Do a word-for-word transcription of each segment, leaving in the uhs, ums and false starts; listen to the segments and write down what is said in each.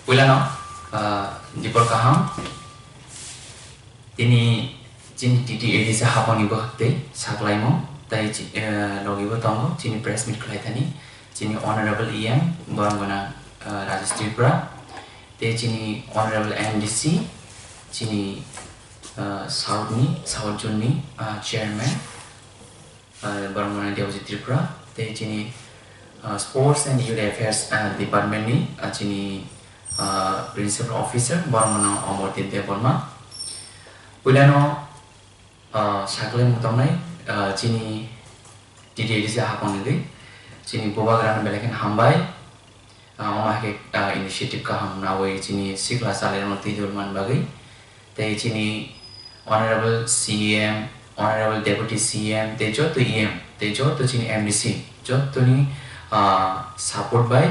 Puilano, ah, dipor kaham. Tini chini T T A D C hapangni bwkhak tei saklaimung tei chi-, eh, logibo tongo chini press meet khlai thani chini Honorable E M borok gwnang, ah, Rajesh Tripura tei chini Honorable M D C chini, ah, South ni, South Zone ni, ah, Chairman, ah, borok gwnang Debojit Tripura tei chini, ah, Sports and Youth Affairs, ah, Department ni, ah, chini, ah, Principal Officer borok gwnang Omordeep Debbarma. Puilano, ah, saklaimung tongnai, ah, chini T T A D C hapangni twi chini bubagrano belai kheno hambai. Ah, omo hai khe, ah, initiative kaham nawi chini sikla chalairokno twi dol man bagwi. Tei chini Honorable C M, Honorable Deputy C M, tei joto E M, tei joto chini M D C, jotoni, ah, support bai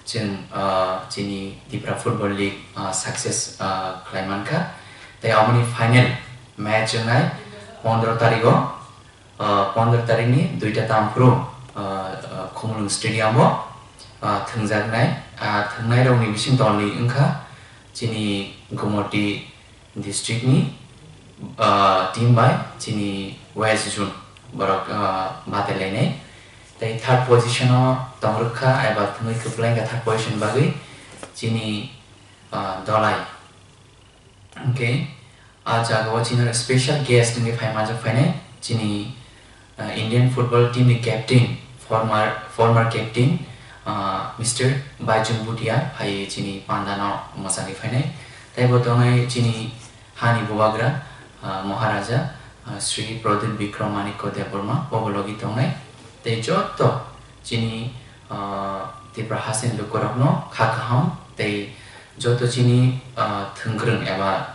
chwng, ah, chini Tipra Football League, ah, success, ah, khlai mankha. Tei aboni final match wngnai pondro tarigo. Ah, pondro tarikni duita tamphuru, ah, ah, Khumulwng Stadium o, ah, thwngjaknai. Ah, thwngnairokni bising tongwi wngkha chini Gumoti district ni, ah, team bai chini West Zone borok, ah, batailainai. Tei third position o tongrwkha eba thwngwi kwplai wngkha third position bagwi chini, ah, Dolai. Hwnkhe, ah jagao chini special guest wngwi phai manjak phainai chini, ah, Indian football team ni captain, former, former captain, ah, Mister Baijun Bhutia phai chini pandano mwchangwi phainai. Tei bo tongnai chini hani bubagra, ah, Maharaja, ah, Shri Pradyut Bikram Manikya Debbarma, bo bo logi tongnai. Tei joto chini, ah, Tipra hasteni lukurokno kha kaham tei joto chini, ah, thwngkwrwng eba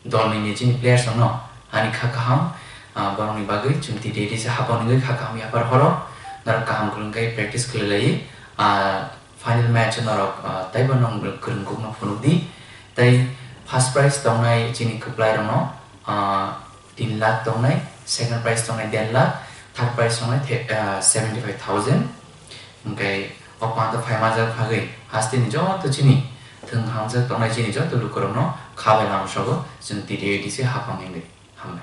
dolni ni chini players rokno ani kha kaham, ah, borokni bagwi chwng T T A D C hapang wngwi kha kaham yaphar horo norok kaham kwrwng khe practice khlai lai, ah, final match o norok, ah, teibo nwng kwrwng kukno phunuk di. Tei first prize tongnai chini kwplai rokno, ah, tin lakh tongnai, second prize tongnai der lakh, third prize tongnai the-, ah, seventy five thousand. Hwnkhe o panta phaima jak phagwi hasteni joto chini thwng hamjak tongnai chini joto lukurokno kha bai lama sogo chwng T T A D C hapang wngwi.